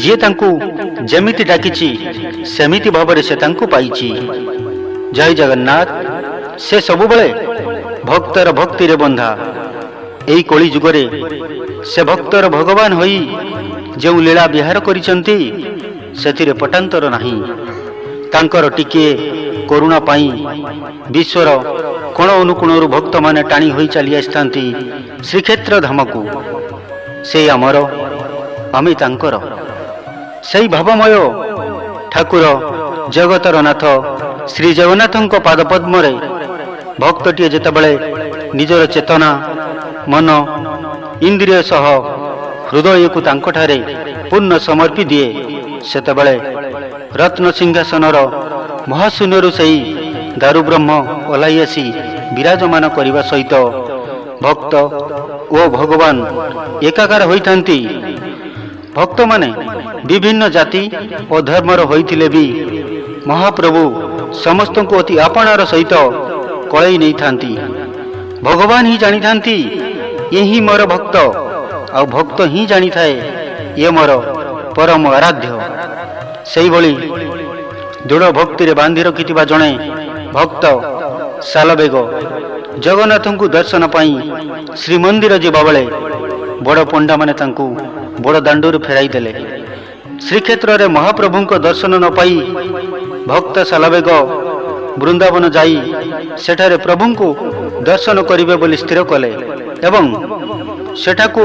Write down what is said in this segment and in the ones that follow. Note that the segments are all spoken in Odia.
ଯିଏ ତାଙ୍କୁ ଯେମିତି ଡାକିଛି, ସେମିତି ଭାବରେ ସେ ତାଙ୍କୁ ପାଇଛି। ଜୟ ଜଗନ୍ନାଥ। ସେ ସବୁବେଳେ ଭକ୍ତର ଭକ୍ତିରେ ବନ୍ଧା। ଏହି କଳି ଯୁଗରେ ସେ ଭକ୍ତର ଭଗବାନ ହୋଇ ଯେଉଁ ଲୀଳା ବିହାର କରିଛନ୍ତି, ସେଥିରେ ପଟାନ୍ତର ନାହିଁ। ତାଙ୍କର ଟିକିଏ କରୁଣା ପାଇଁ ବିଶ୍ୱର କୋଣ ଅନୁକୋଣରୁ ଭକ୍ତମାନେ ଟାଣି ହୋଇ ଚାଲି ଆସିଥାନ୍ତି ଶ୍ରୀକ୍ଷେତ୍ର ଧାମକୁ। ସେ ଆମର, ଆମେ ତାଙ୍କର। ସେଇ ଭାବମୟ ଠାକୁର ଜଗତର ନାଥ ଶ୍ରୀ ଜଗନ୍ନାଥଙ୍କ ପାଦପଦ୍ମରେ ଭକ୍ତଟିଏ ଯେତେବେଳେ ନିଜର ଚେତନା, ମନ, ଇନ୍ଦ୍ରିୟ ସହ ହୃଦୟକୁ ତାଙ୍କଠାରେ ପୂର୍ଣ୍ଣ ସମର୍ପି ଦିଏ, ସେତେବେଳେ ରତ୍ନ ସିଂହାସନର ମହାଶୂନ୍ୟରୁ ସେଇ ଦାରୁବ୍ରହ୍ମ ଓହ୍ଲାଇ ଆସି ବିରାଜମାନ କରିବା ସହିତ ଭକ୍ତ ଓ ଭଗବାନ ଏକାକାର ହୋଇଥାନ୍ତି। ଭକ୍ତମାନେ ବିଭିନ୍ନ ଜାତି ଓ ଧର୍ମର ହୋଇଥିଲେ ବି ମହାପ୍ରଭୁ ସମସ୍ତଙ୍କୁ ଅତି ଆପଣାର ସହିତ କୋଳେଇ ନେଇଥାନ୍ତି। ଭଗବାନ ହିଁ ଜାଣିଥାନ୍ତି, ଇଏ ହିଁ ମୋର ଭକ୍ତ, ଆଉ ଭକ୍ତ ହିଁ ଜାଣିଥାଏ, ଇଏ ମୋର ପରମ ଆରାଧ୍ୟ। ସେଇଭଳି ଦୃଢ଼ ଭକ୍ତିରେ ବାନ୍ଧି ରଖିଥିବା ଜଣେ ଭକ୍ତ ସାଲବେଗ ଜଗନ୍ନାଥଙ୍କୁ ଦର୍ଶନ ପାଇଁ ଶ୍ରୀମନ୍ଦିର ଯିବାବେଳେ ବଡ଼ ପଣ୍ଡାମାନେ ତାଙ୍କୁ ବଡ଼ ଦାଣ୍ଡରୁ ଫେରାଇ ଦେଲେ। ଶ୍ରୀକ୍ଷେତ୍ରରେ ମହାପ୍ରଭୁଙ୍କ ଦର୍ଶନ ନ ପାଇ ଭକ୍ତ ସାଲବେଗ ବୃନ୍ଦାବନ ଯାଇ ସେଠାରେ ପ୍ରଭୁଙ୍କୁ ଦର୍ଶନ କରିବେ ବୋଲି ସ୍ଥିର କଲେ ଏବଂ ସେଠାକୁ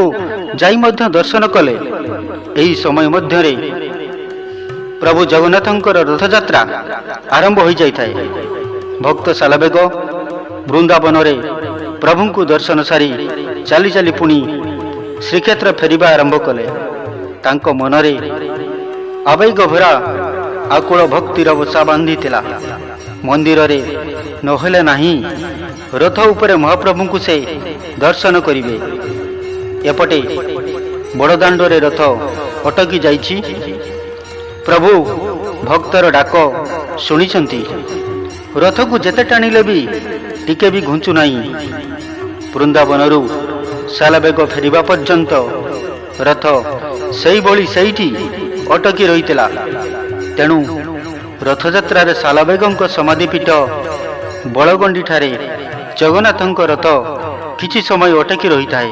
ଯାଇ ମଧ୍ୟ ଦର୍ଶନ କଲେ। ଏହି ସମୟ ମଧ୍ୟରେ ପ୍ରଭୁ ଜଗନ୍ନାଥଙ୍କର ରଥଯାତ୍ରା ଆରମ୍ଭ ହୋଇଯାଇଥାଏ। ଭକ୍ତ ସାଲବେଗ ବୃନ୍ଦାବନରେ ପ୍ରଭୁଙ୍କୁ ଦର୍ଶନ ସାରି ଚାଲି ଚାଲି ପୁଣି ଶ୍ରୀକ୍ଷେତ୍ର ଫେରିବା ଆରମ୍ଭ କଲେ। ତାଙ୍କ ମନରେ ଆବେଗ ଭରା ଆକୁଳ ଭକ୍ତିର ବସା ବାନ୍ଧିଥିଲା। ମନ୍ଦିରରେ ନହେଲେ ନାହିଁ, ରଥ ଉପରେ ମହାପ୍ରଭୁଙ୍କୁ ସେ ଦର୍ଶନ କରିବେ। ଏପଟେ ବଡ଼ଦାଣ୍ଡରେ ରଥ ଅଟକି ଯାଇଛି। ପ୍ରଭୁ ଭକ୍ତର ଡାକ ଶୁଣିଛନ୍ତି। ରଥକୁ ଯେତେ ଟାଣିଲେ ବି ଟିକେ ବି ଘୁଞ୍ଚୁ ନାହିଁ। ବୃନ୍ଦାବନରୁ ସାଲବେଗ ଫେରିବା ପର୍ଯ୍ୟନ୍ତ ରଥ ସେଇଭଳି ସେଇଠି ଅଟକି ରହିଥିଲା। ତେଣୁ ରଥଯାତ୍ରାରେ ସାଲବେଗଙ୍କ ସମାଧିପୀଠ ବଳଗଣ୍ଡିଠାରେ ଜଗନ୍ନାଥଙ୍କ ରଥ କିଛି ସମୟ ଅଟକି ରହିଥାଏ।